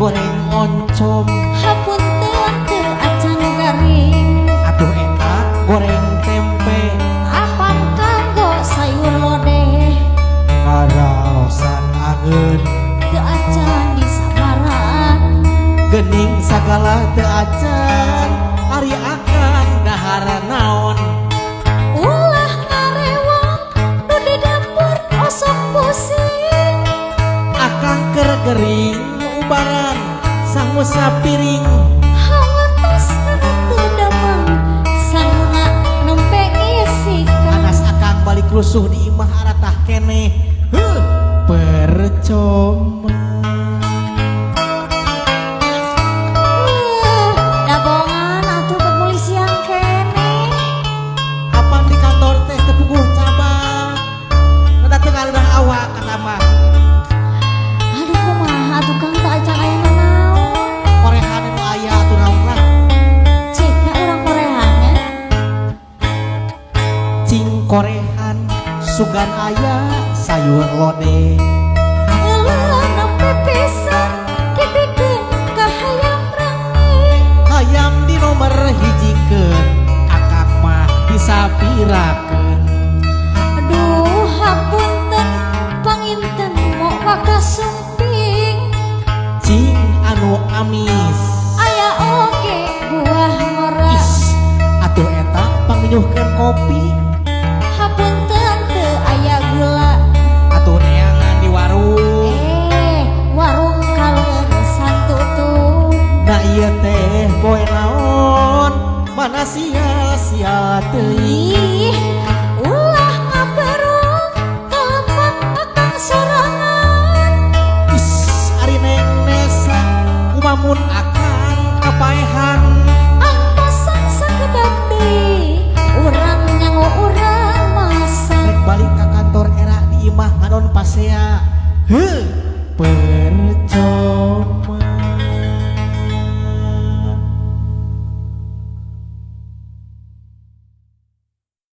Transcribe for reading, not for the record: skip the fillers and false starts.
goreng oncom. Hapunten teu acan garing. Atuh eta goreng tempe. Apam kanggo sayur lodeh. Ngaraosan angeun. Teu acan disabaran. Gening sagala teu acan. Ari akang dahar naon. Ulah ngarewong nu di dapur osok pusing. Akang keur gering ubaran sangu sapiring. Hawatos teu damang sanguna nempe ngisikan. Anas akang balik rusuh di imah aratah keneh. Heuh, percuma. Dabongan atuh kepolisian keneh. Apang di kantor teh teu puguh cabang. Rada teu ngareunah awak kata mah. Aduh kumaha atuh Kang teu acan aya nanaon. Korehan nu aya atuh naon lah. Cik na urang korehannya. Cing korehan sugan aya sayur lodeh. Eueuh nempe pisan dipikeun ka hayam renging. Hayam di nomor hijikeun, akang mah disapirakeun. Aduh hapunten panginten moal kasumping. Cing anu amis. Aya oge buah ngora. Is, atuh eta panginyuhkeun kopi. Hapunten teu aya gula. Atuh neangan di warung. Warung kaleuresan tutup. Nah ieu teh poe naon, mana sia-sia teuing. Ih, ulah ngaberung kalepat akang sorangan. Is, ari Neng Nesa kumamun